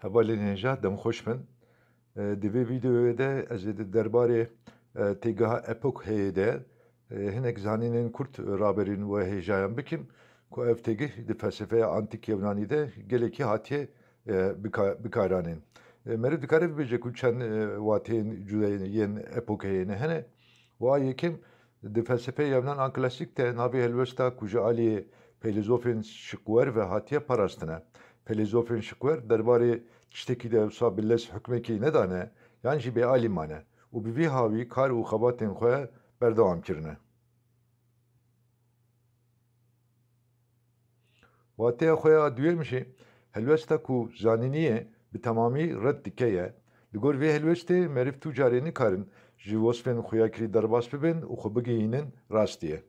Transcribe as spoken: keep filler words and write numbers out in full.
Hevalên hêja, dem xweş bin. Di vê vîdeoyê de ez ê di derbarê têgeha Epokheyê de hinek zanînên kurt raberîn we hêjayan bikim ku ev têgih di felsefeya antîk Yewnanî de gelekî hatiye bikaranîn. Meriv dikare bibêje ku çend wateyên cuda yên Epokheyê ne hene. Wa yekem, di felsefeya Yewnan a klasîk de navê helwesta ku ji aliyê pelêzofên şikwer ve hatiye parastine. Pelêzofên şikwer derbarê tiştekî de wisa bi lez hukmekî nedane, yan jî bêalî mane û bi vî hawî kar û xebatên xwe berdewam kirine. Wateya xwe ya duyem jî helwesta ku zanîniyê bi temamî red dike ye. Li gor vê helwestê meriv tu carê nikarin ji wesfên xuyakirî derbas bibin û xwe bigihînin rastiyê.